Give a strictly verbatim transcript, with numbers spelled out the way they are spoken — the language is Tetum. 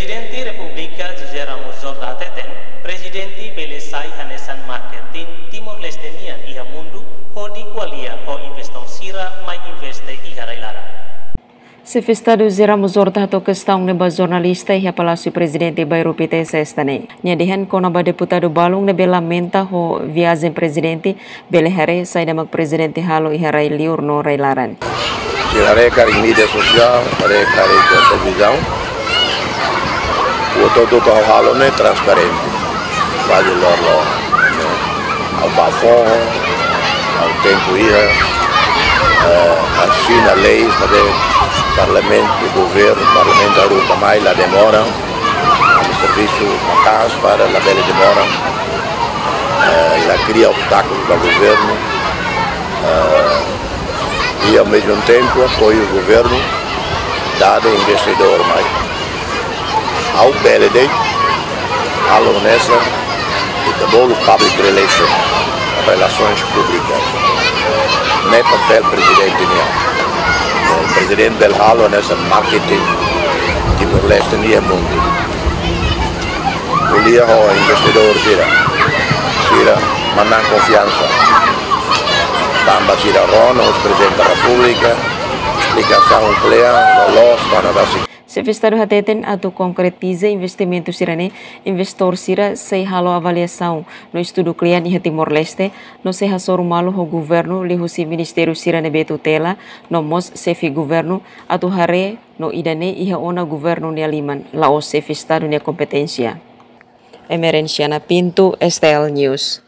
Prezidente Repúblika José Ramos Horta hateten, prezidente bele sai hanesan marketing Timor-Leste nian iha mundu, hodi ko'alia ho investór sira mai investe iha rai-laran. Xefe Estadu José Ramos Horta hato'o kestaun ne'e ba jornalista iha Palásiu Prezidente Bairru Pité, Sesta ne'e. Nia dehan kona-ba deputadu balun ne'ebé lamenta ho viajen prezidente, bele haree saida mak prezidente halo iha rai-liur no rai-laran. Sira haree karik mídia sosiál, haree karik televizaun, buat hotu-hotu ha'u halo ne'e transparente. Kuaze loroloron. Ha'u bá foho, ha'u tempu iha, eh, asina leis, maibé parlamentu, governu, parlamentu haruka mai, la demora. Ami servisu maka'as para labele demora. Eh, la kria obstákulu ba governu. Eh, i ao mesmu tempu apoiu governu dadu investidór mai. Ha'u bele de'it halo hanesan ita bolu public relations, relações públicas. Ne'e papél prezidente nian. Prezidente bele halo hanesan marketing Timor-Leste iha mundu. Ko'alia ho investidór sira, sira manán konfiansa. Tanba sira rona husi Prezidente da Repúblika, esplikasaun kle'an, loloos, kona-ba si- Xefe Estadu hateten atu konkretiza investimentu sira-ne'e, investór sira sei halo avaliasaun no estudu kle'an iha Timor-Leste, no sei hasoru malu ho governu liuhusi ministériu sira ne'ebé tutela, no mós xefe governu atu haree no ida-ne'e iha ona governu nia liman, la'ós xefe Estadu nia kompeténsia. Emerenciana Pinto, S T L News.